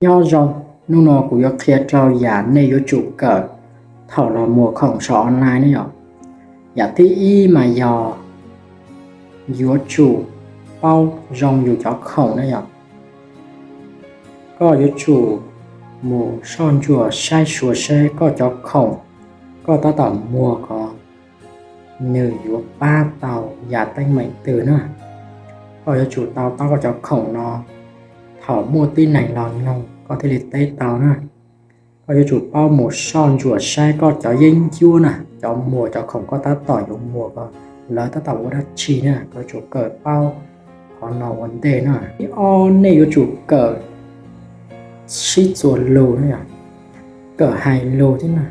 Nyob zoo, hnub no kuv yuav qhia rau yam nej yuav tsum kawm thaum los muag khoom saum online ne yom. Yam thib ib mas yog yuav tsum paub zoo yus cov khoom ne yom. Koj yuav tsum mus soj ntsuam saib xyuas seb koj cov khoom koj tab tom muag ko nws yuav pab tau yam teeb meem twg na. Koj yuav tsum to taub koj cov khoom no thaum muaj tib neeg los nug koj thiaj li teb tau na. Koj yuav tsum paub mus soj ntsuam saib koj cov yeeb ncuab na, cov muag cov khoom koj tab tom yuav muag ko lawv tab tom ua dab tsi na, koj yuav tsum kawm paub qhov no ua ntej na. Thib ob, nej yuav tsum kawm sib txuas lus na, kawm hais lus thiab na.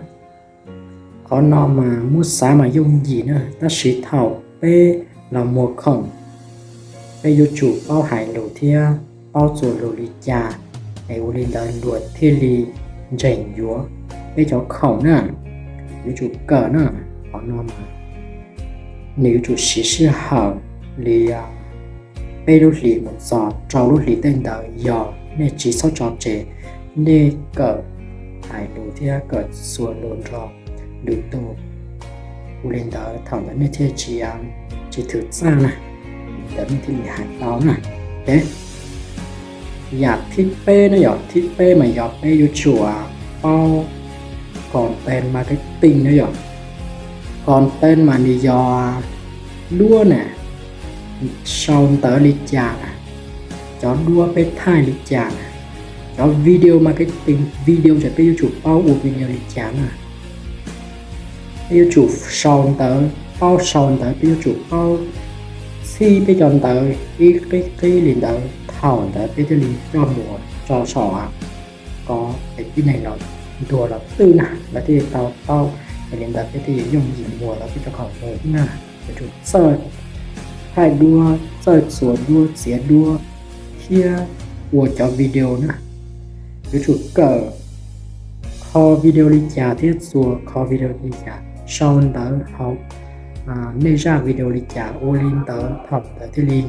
Qhov no mas muab xav mas yooj yim na, tab sis thaum peb los muag khoom, peb yuav tsum paub hais lus thiab paub txuas lus li cas es ua li ntawd luag thiaj li ntseeg yuav peb cov khoom na. Yuav tsum kawm na, qhov no mas nws yuav tsum siv sij hawm li peb lub hlis mus txog rau lub hlis tej ntawd yog nej tsis txhob tso tseg, nej kawm hais lus thiab kawm txuas lus nrog lwm tus. Ua li ntawd thaum ntawd nej thiaj tsis, tsis thwm txaj na, ntawd nej thiaj li hais tau na. Yam thib peb na yom, thib peb mas yog peb yuav tsum paub content marketing na yom. Content mas nws yog duab na, sau ntawv li cas na, cov duab peb thaij li cas na, cov video marketing, video ces peb yuav tsum paub ua video li cas na. Peb yuav tsum sau ntawv, paub sau ntawv, peb yuav tsum paub txhij peb cov ntawv ib qib qib li ntawd, thaum ntawd peb thiaj li coj mus tso saum ko es tib neeg los ntuas los twb na lawv thiaj li to taub, es li ntawd peb thiaj li yooj yim muag tau peb cov khoom mus na. Yuav tsum txawj thaij duab, txawj txuas duab, txiav duab thiab ua cov video na. Yuav tsum kawm kho video li cas thiab txuas kho video li cas, sau ntawv hauv nej zaj video li cas, ua li ntawd thaum ntawd thiaj li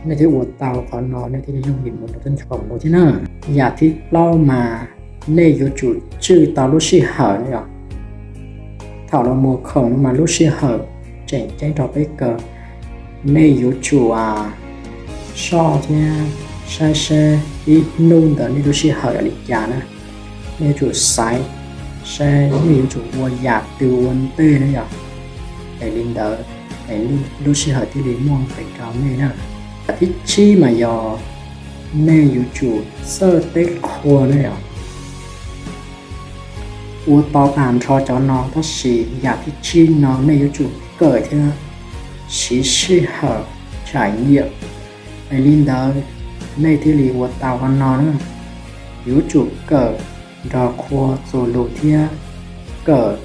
nej thiaj ua tau qhov no, nej thiaj li yooj yim mus rau tej khoom mus thiab na. Yam thib plaub mas nej yuav tsum tswj tau lub sij hawm na yom. Thaum los muag khoom no mas lub sij hawm tseem ceeb rau peb kawg. Nej yuav tsum soj thiab saib seb ib hnub ntawd nej lub sij hawm yog li cas na. Nej yuav tsum xaiv saib nej yuav tsum ua yam twg ua ntej na yom. Es li ntawd es lub sij hawm thiaj li muaj nqis rau nej na. Yam thib tsib mas yog nej yuav tsum txawj teb qhua na yom. Ua tau tag nrho cov no tab sis yam thib tsib no nej yuav tsum kawm thiab siv sij hawm trải nghiệm. Es li ntawd nej thiaj li ua tau qhov no na. Yuav tsum kawm nrog qhua txuas lus thiab kawm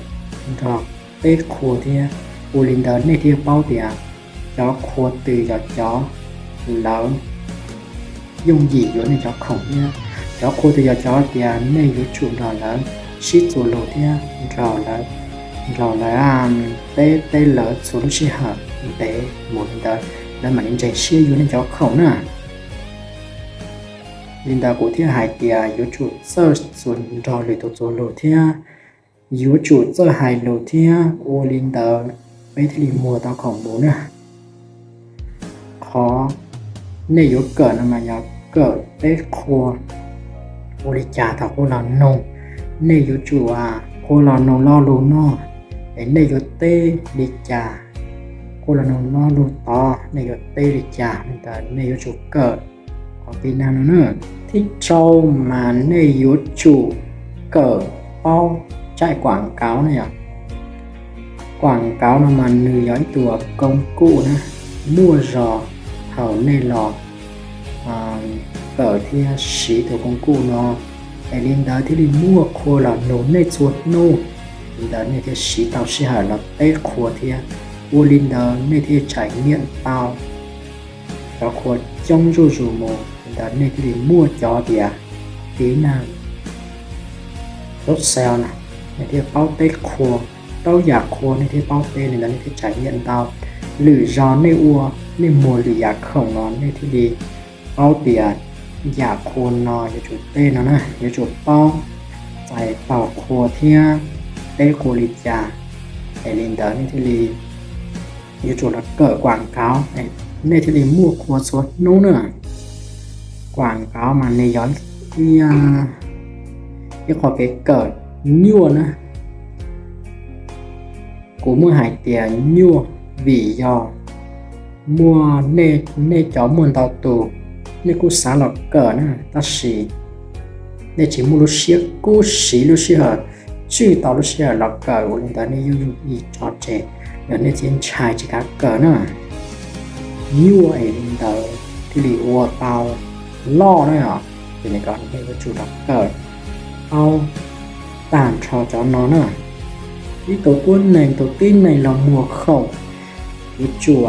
nrog teb qhua thiab. Ua li ntawd nej thiaj paub tias cov qhua twg yog cov lawv yooj yim yuav nej cov khoom thiab cov qhua twg yog cov tias nej yuav tsum nrog lawv sib txuas lus thiab nrog lawv, nrog lawv teb, teb lawv txhua lub sij hawm ntev mus li ntawd lawv mam li ntseeg siab yuav nej cov khoom na. Li ntawd kuv thiaj hais tias yuav tsum txawj txuas nrog lwm tus txuas lus thiab yuav tsum txawj hais lus thiab ua li ntawd peb thiaj li muag tau khoom mus na. Qhov nej yuav kawm no mas yog kawm teb qhua. Ua li cas thaum qhua los nug, nej yuav tsum, qhua los nug lo lus no es nej yuav teb li cas, qhua los nug lo lus tod nej yuav teb li cas, nej yuav tsum kawm qhov kỹ năng no na. Thib rau mas nej yuav tsum kawm paub tsaij quảng cáo na yom. Quảng cáo no mas nws yog ib tug công cụ na, muaj zog thaum nej los kawm thiab siv tus công cụ no, es li ntawd thiaj li muaj qhua los nug nej txhua hnub. Li ntawd nej thiaj siv tau sij hawm los teb qhua thiab, ua li ntawd nej thiaj trải nghiệm tau cov qhua coob zuj zus mus. Li ntawd nej thiaj li muaj cov tias kỹ năng sales na, nej thiaj paub teb qhua, paub yam qhua nej thiaj paub teb, li ntawd nej thiaj trải nghiệm tau. Lwm zog nej ua, nej muag lwm yam khoom no nej thiaj li paub tias yam qhua no yuav tsum teb no na, yuav tsum paub txais taug qhua thiab teb qhua li cas, es li ntawd nej thiaj li yuav tsum los kawm kuam kauv, nej thiaj li muaj qhua txhua hnub na. Kuam kauv mas nws yog ib, ib qho kev kawm nyuaj na. Kuv muaj hais tias nyuaj vim yog muaj nej, nej cov muaj ntau tus, nej kuj xav los kawm na, tab sis nej tsis muaj lub siab kub siv lub sij hawm, tswj tau lub sij hawm los kawm, ua li ntawd nej yuav yog ib tso tseg, yog nej tsis ntshai tsis kav kawm na. Nyuaj es li ntawd thiaj li ua tau loj na. Ces nej yuav tsum los kawm paub tag nrho cov no na. Ib tug tuab neeg, tus tib neeg los muag khoom, yuav tsum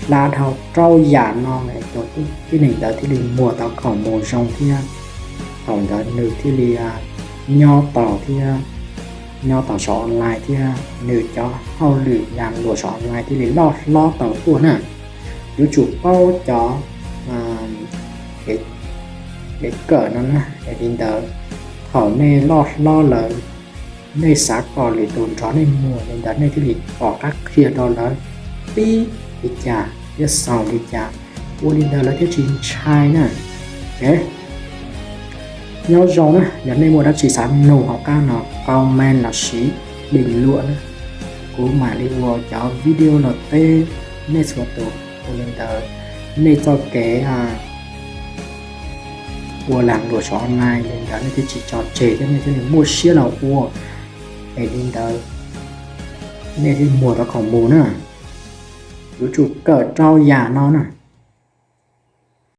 hla dhau rau yam no, tus tib neeg ntawd thiaj li muag tau khoom mus zoo thiab. Thaum ntawd nws thiaj li nyob tau thiab, nyob tau saum online thiab nws cov hauj lwm lag luam saum online thiaj li loj hlob tau tuaj na. Yuav tsum paub cov kev kawm no na, es li ntawd thaum nej loj hlob lawm, nej xav kom lwm tus nrog nej muag li ntawd nej thiaj li pom qab qhia rau lawv pib li cas thiab xaus li cas, ua li ntawd lawv thiaj tsis ntshai na. Nyob zoo na, yog nej muaj dab tsi xav nug hauv qab no comment los sis bình luận na, kuv mam li ua cov video los teb nej txhua tus. Ua li ntawd nej txoj kev ua lag luam saum online li ntawd nej thiaj tsis tso tseg thiab nej thiaj li muaj siab los ua, es li ntawd nej thiaj muag tau khoom mus na. Yuav tsum kawm rau yam no na.